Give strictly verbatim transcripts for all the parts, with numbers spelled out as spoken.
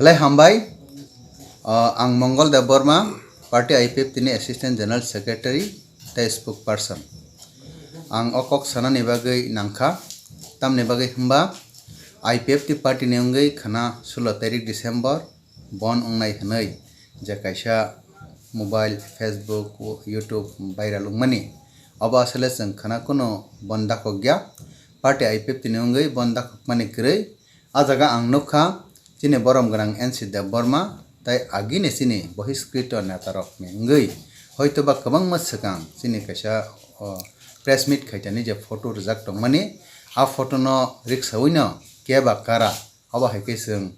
Belai hambai. Ah, ang Mongol Debbarma, party I P F T ni Assistant General Secretary tei Spokesperson. Ang o kok sanani bagwi nangkha, tamni bagwi hwnba I P F T party ni wngwi khwna sulo tarik December bon wngnai hwnwi je kaisa mobile, Facebook, YouTube viral wngmani, obo aswle chwng khwna kunu bon dakhokya. Party I P F T ni wngwi bon dakhokmani kwrwi. A jaga ang nukha, chini borom gwnang N C Debbarma tei agini chini bohiskrito netarokni wngwi hoitoba kwbangma swkang chini kaisa, o, press meet khaitani je photo rijak tongmani, a photo no riksawino keba kara, obo hai khe chwng,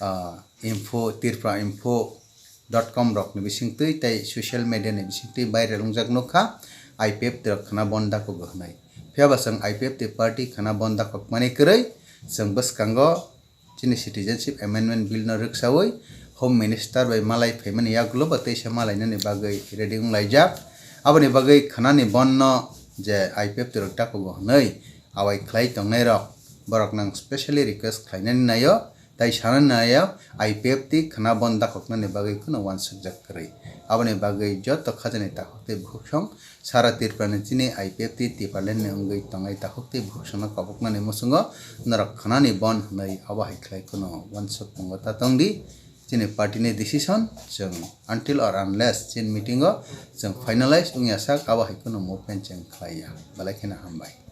ah, info, Tripura Info dot com rokni bisingtwi tei social media ni bisingtwi viral wngjak nukha, I P F T rok khwna bon dakhokgo hwnwi. Phiya ba chwng I P F T party khwna bon dakhokmani kwrwi chwng bwskango chini Citizenship Amendment Bill no rwksawi Home Minister bai malai phaimani yagulo bo teisa malainani bagwi ready wnglaijak. Aboni bagwi khwnani bon no je I P F T rok dakhokgo hwnwi awai khlai tongnai rok, borok nang specially request khlainani naio, tai sanani naio, I P F T khwna bon dakhoknani bagwi kheno uansukjak kwrwi. Aboni bagwi joto khajani takhuk tei bukhuksong sara Tripura ni chini I P F T Tipraland ni wngwi tongnai takhuk tei bukhuksongno koboknani muchungo norok khwnani bon hwnwi abo hai khlai kheno uansuk tongo ta tongdi. Chini party ni decision chwng until or unless chini meeting o chwng finalize wngya sak abo hai kheno movement chwng khlaiya. Belai kheno hambai.